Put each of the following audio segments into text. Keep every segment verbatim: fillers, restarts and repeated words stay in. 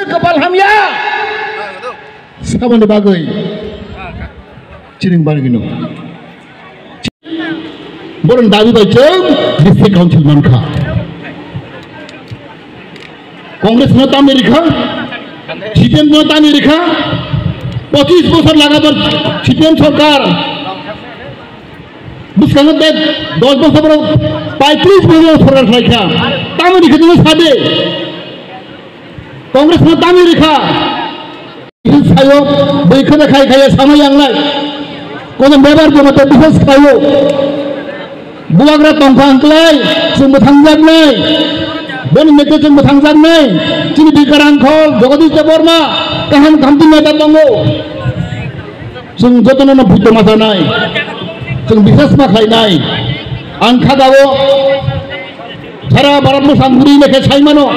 Kapal hamya. Saboni bagwi. Chiring bargino. Borok dabi bai chwng district council mankha. Congress no tamni rikha, C P M no tamni rikha, pochis bosor lagatar C P M sorkar, bwskango tei dos bosor borok paitris bosor sorkar khlaikha, tamni rikha jwnwi sade, Congress no tamni rikha. Sayo, bui khada khai khai sama yang lai. Kono member bo mate bihos khlaio. Bubagra tongkha hwnkhlai, chwng bwthangjaknai. Boni mete chwng bwthangjaknai. Chini Bikar Angkhol, Jagadish Debbarma, kaham khamti neta tongo. Chwng jotono no buito ma sanai. Chwng biswas ma khlainai. Ang khagao Sara Bharat bwsang guri lekhe sai mano.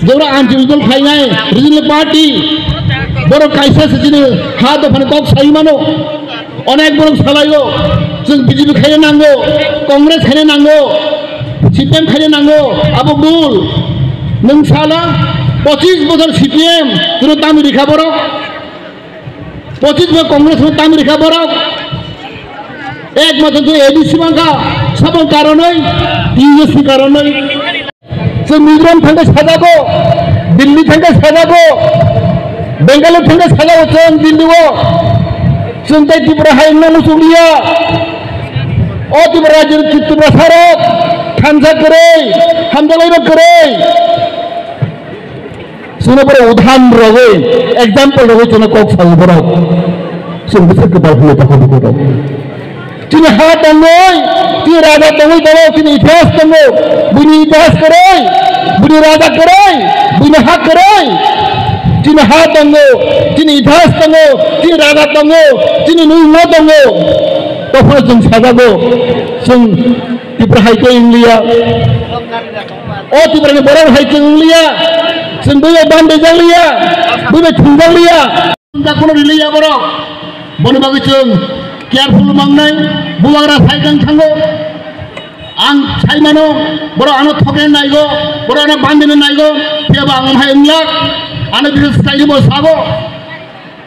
Jora anti ujol khainai, regional party. Borok kaisa se chini ha dophani kok sai mano. Onek borok salaio, chwng B J P khaina nango, Congress khaina nango, C P M khaina nango, abo bul. Nwng sala pochis bosor C P M, chwng tamni rikha borok. Pochis bo Congress bo tamni rikha borok. Ek mato tu A D C mankha, sabon karonoi, T S C karonoi. Chwng Mizoram thangkhe sajago, Delhi thangkhe sajago, Bengaluru thangkhe sajago chwng Delhi o. Chwng tei Tripura hai wngna muchung liya. O Tripura rajyo Tripura sarok, thansa kwrwi, hamjalai rok kwrwi. Chwngno borok udhan rogwi, example rogwi chwngno kok sao borok. Chwng bwswk kwtal hwnwi tongkha bukhuk rok. Chini ha tongwi, chini raja tongwi borok, chini itihas tongo. Buini itihas kwrwi, buini raja kwrwi, buini ha kwrwi. Chini ha tongo, chini itihas tongo, chini raja tongo, chini nungmo tongo. Tophano chwng sajago, chwng Tipra hai khe wng liya. O Tiprani borok hai chwng wng liya. Chwng bui bai bam bejak liya. Bui bai thwngjak liya. Chwng da kuno rili ya borok. Boni bagwi chwng careful mangnai. Bubagra sai kang thango. Ang sai mano, borok ano thokna naigo, borok ano bandina naigo. Phiya ba ang hai wngya. Ano bises sai bo sabo.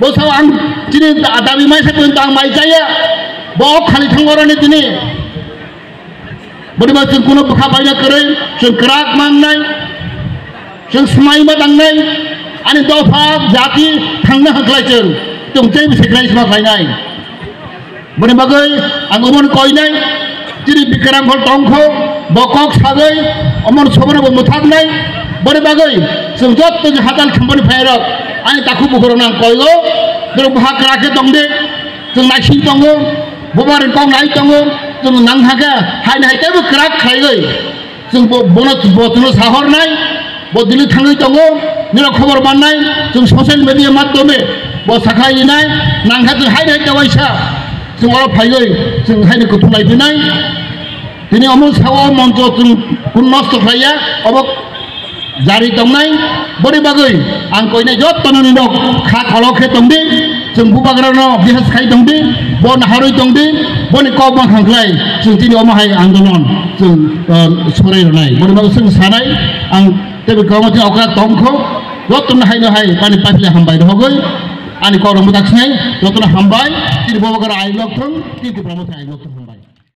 Bo sao ang chini da-, dabi mai sa ang mai chaya. Bo khali thango rani tini. Boni bagwi chwng kuno bwkha baina kwrwi, chwng kwrak mangnai, chwng swmai ma tangnai, ani dopha, jati thangna hwnkhlai chwng, chwng tei bisi kwrwi sma khlainai. Boni bagwi ang omono koinai, chini Bikram Phal tongkho, bo kok sagwi, omono sobono bo mwthaknai, boni bagwi chwng jotto je hachal khamboni phairok, ani takhuk bukhurokno ang koigo, borok bwkha kwrak khe tongdi, chwng naising tongo, bubagrani kok nai tongo, chwng nang hakhe, haino hai teibo kwrak khlaiwi. Chwng bo, bono, bo chwngno sahornai, bo Delhi thangwi tongo, nini khobor mannai, chwng social media madhyome bo sakha inai, nangkha chwng haino hai tei waisa, chwng oro phaiwi, chwng haino kuthum lai phinai. Tini omo sao moncho chwng kun nosto khlaiya, obo jari tongnai, boni bagwi ang koinai jottono nino kha kholo khe tongdi, chwng bubagrano bihas khai tongdi, bo naharwi tongdi, boni kok ma khang khlai, chwng tini omo hai andolon chwng, uh, sorai rwnai. Boni bagwi chwng sanai, ang teibo kwbangma chwng okra tongkho, jottono haino hai ani paiphle hambai rwhogwi, ani kok rwngbo tak sinai, jottono hambai, tini bubagra ai lok thung, tini Tipra Motha ai lok thung.